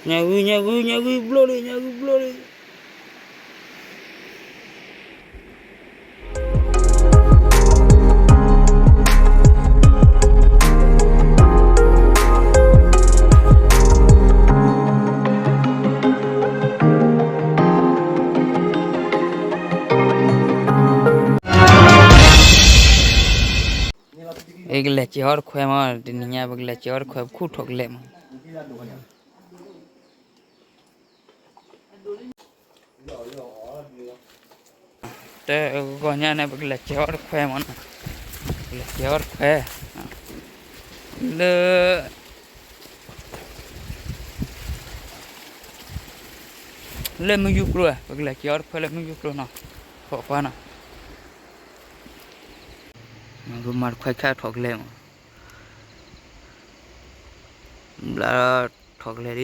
ညၣ်ဂုၢ် ညၣ်ဂုၢ် ညၣ်ဂုၢ်ဘျိလံ ညၣ်ဂုၢ်ဘျိလံ. ပကလဲၤစဲးအီၣ်တခွဲမး, တနံၤညါပကလဲၤစဲးအီၣ်တခွဲ ပခူၣ်ထီၣ်ကလဲာ်မး. တဂီၤညါန့ၣ် ပကလဲၤစဲးအီၣ်တခွဲမးနီၤ, ပကလဲၤစဲးအီၣ်တခွဲ လၢ လၢမုၢ်ယူၢ်ကျိၤ, ပကလဲၤစဲးအီၣ်တခွဲလၢမုၢ်ယူၢ်ကျိၤနီၤ, ခိးကွၢ်နီၤ, ပမၤတခွဲခါထီၣ်ကလဲာ်မး, ဘျါထီၣ်ကလဲာ်လံ.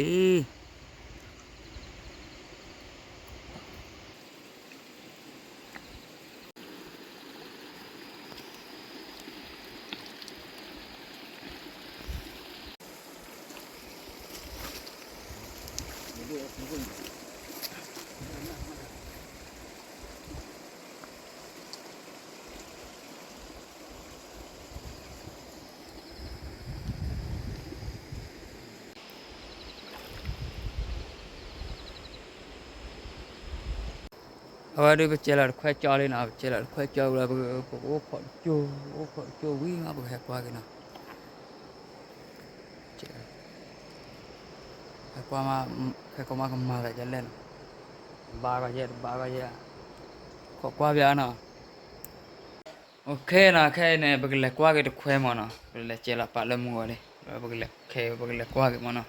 အဝဲဒုး ပစဲးလီၤတခွဲကၠီလံနီၤ, ပစဲးလီၤတခွဲကၠီဝံၤလီၤ ပကအိၣ်ခိးတကၠိ, အိၣ်ခိးတကၠိဝံၤမး ပကဟဲကွၢ်က့ၤနီၤ. ဟဲကွၢ်မး, ဟဲကွၢ်မးကမၤသးဒ်လဲၣ်နီၤ, တဘၣ်ကီယဲၢ် တဘၣ်ကီယဲၢ်, ခိးကွၢ်ပၠးနီၤ. အိၣ်ခ့နီၤ, ခဲအံၤန့ၣ် ပကလဲၤကွၢ်က့ၤတခွဲမးနီၤ, ပလဲၤစဲးလီၤပာ်လၢမုၢ်ဂီၤလံ, ပကလဲၤ ခဲ ပကလဲၤကွၢ်က့ၤမးနီၤ.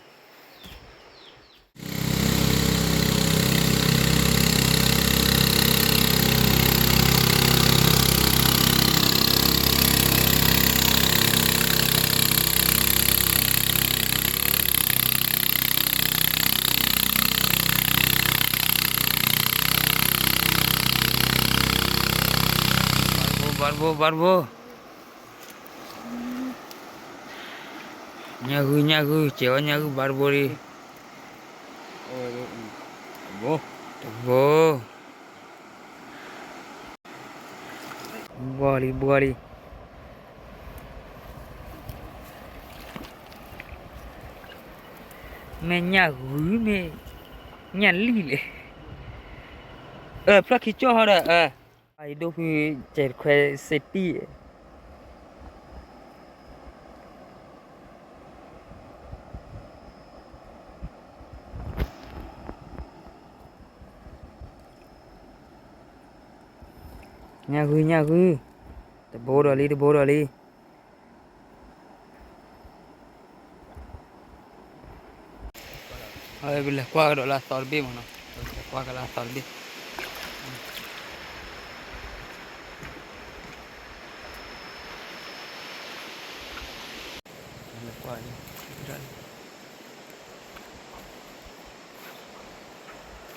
ဘၣ်တဘိ ဘၣ်တဘိ ဘၣ်တဘိ, ညၣ်ဂုၢ် ညၣ်ဂုၢ် စဲးအီၣ်ညၣ်ဂုၢ်ဘၣ်တဘိလံ, တဘိ ဘှီလံ ဘှီလံ, မ့ၢ်ညၣ်ဂုၢ် မ့ၢ်ညၣ်လံၢ်လဲၣ်, ဖျီၣ်ခံကၠီၣ်ဟီဒီး, အံၤဒိၣ်ဖုစဲးတခွဲစ့းတံၢ် ညၣ်ဂုၢ် ညၣ်ဂုၢ်, တဘိဒီးလံ တဘိဒီးလံ, ပလဲၤကွၢ်ကဒီးလၢအသီတဘ့ၣ်မးနီၤ, ပလဲၤကွၢ်ကဒီးလၢအသီတဘ့ၣ်.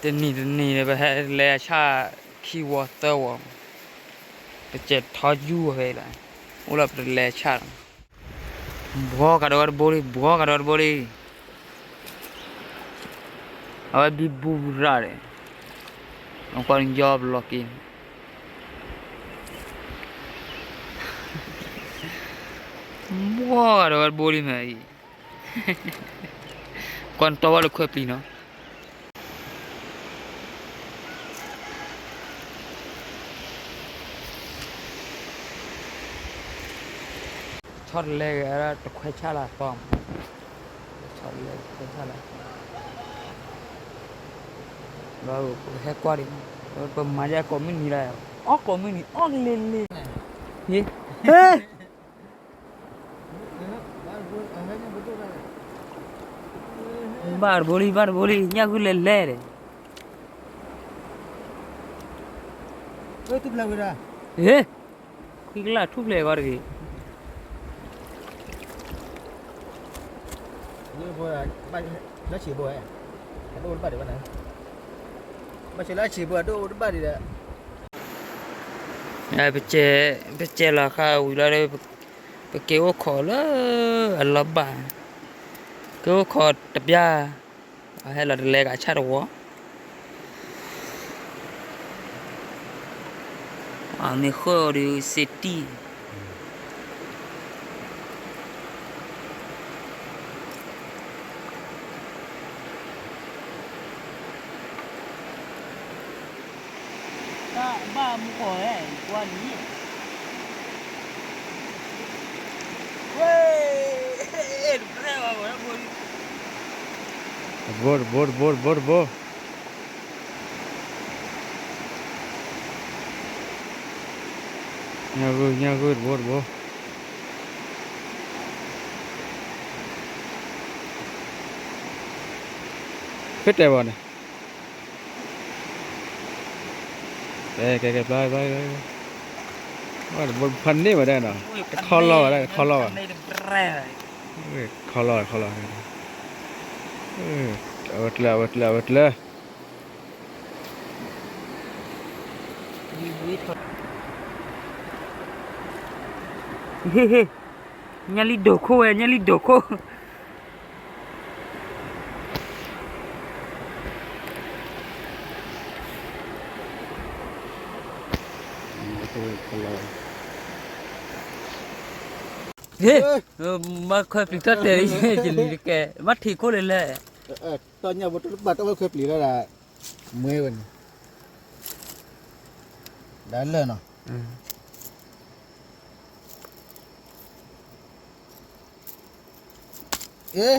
တနံၤတနံၤန့ၣ် ပဟဲလဲၤဆၣ်ခံဝီသၢဝီ, ပစဲးထီယူၢ်ဝဲဖဲလီၤ, အိၣ်လီၤပတလဲၤဆၣ်လီၤ. ဘှီကဒီးဝဲတဘိလံ, ဘှီကဒီးတဘိလံ, အဝဲဘံဘူရၣ်ဒီး, ကွၢ်ယီဘျီက့ၤ, ဘှီကဒီးဝဲတဘိလံမ့ၢ်အံၤ, ကွၢ်တီဝဲလၢခွဲပျံၤနီၤ. ဆီတလဲဂ့ၤ တခွဲဆၣ်လၢအသီ, ဆီတလဲတခွဲဆၣ်လၢအသီ, ဒီးပကဟဲကွၢ်ဒံး, ပမၤယဲကိးမုၢ်နံၤလၢ, အီၣ်ကိးမုၢ်နံၤ အီၣ်လ့လ့, ဟ့, ဘၣ်တဘိလံ ဘၣ်တဘိလံ ညၣ်ဂုၢ်လဲၤလဲၤဒီး, ဟ့, ခွံကလၢ်ထူၣ်ဖျဲးဂီၤတဂ့ၤ. လၢဆံးဘိ, အဒိၣ်တဘၣ်ဒံးဘၣ်န့ၣ်, ဘၣ်ဆၣ်လၢဆံးဘိ အဒိၣ်တဘၣ်ဒံးဒီး, ပစဲးလီၤဃာ်ဝံၤလီၤဒီး, ပက့ၤအိၣ်ခိးလၢအလီၤဘၣ်, က့ၤအိၣ်ခိးတပျၢ်, ဟဲလီၤတလဲကဆၣ်တဝီ, မ့ၢ်ဃၢအီၤဒီးစ့တံၢ် တၢ်ဘၣ်မူကီၢ်ဝဲ ကွၢ်လံ, ဝဲ, တဘိ တဘိ တဘိ တဘိ တဘိ, ညၣ်ဂုၢ် ညၣ်ဂုၢ် တဘိ တဘိ, ဖဲတဲဘၣ်န့ၣ် ကဲ ကဲ ကဲ ဘျါ ဘျါ ဘျါ, ဝဲတဘိဖးန့ၢ်ဝဲဒၣ်နီၤ, တခီလီၤဝဲဒၣ် တခီလီၤဝဲ, ခီလီၤ ခီလီၤ, အဝဲကျၢၤ အဝဲကျၢၤ အဝဲကျၢၤ, ညၣ်လံဒိၣ်ခိၣ်ဝဲ ညၣ်လံဒိၣ်ခိၣ် ဟ့ၣ်, ဘၣ်ခွဲပျံၤထီၣ်တဲာ် ယလံၤတကဲ, ဘၣ်ထံးခိၣ်လၢလဲၣ်, တီၢ်ညၣ်ဘိတဘၣ်တဝဲခွဲပျံၤလၢဒၣ်, မွဲဝဲန့ၣ်, ဒၣ်လၢၢ်နီၤ, အ့,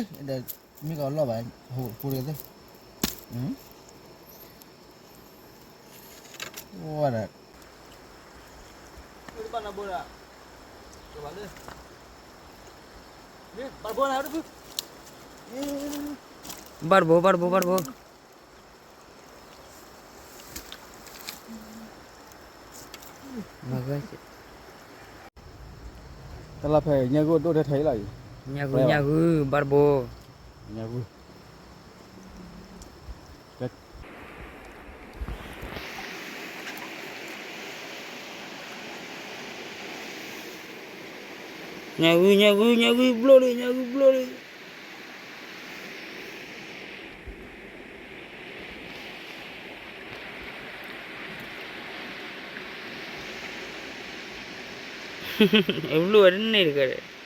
မ့ၢ်ကလီၢ်ဘၣ်, ဟိတကသ့, ဝဲဒၣ် ဘၣ်တဘိ ဘၣ်တဘိ ဘၣ်တဘိ, တၢ်လီၢ်ဖဲညၣ်ဂုၢ်ဒိၣ်ထဲထဲအံၤလီၤအံၤ, ညၣ်ဂုၢ် ညၣ်ဂုၢ် ဘၣ်တဘိ, ညၣ်ဂုၢ် ညၣ်ဂုၢ် ညၣ်ဂုၢ် ညၣ်ဂုၢ်ဘျိၣ်လံ ညၣ်ဂုၢ်ဘျိၣ်လံ, အဘျိၣ်ဝဲတန့ၢ်တဂၤဒီး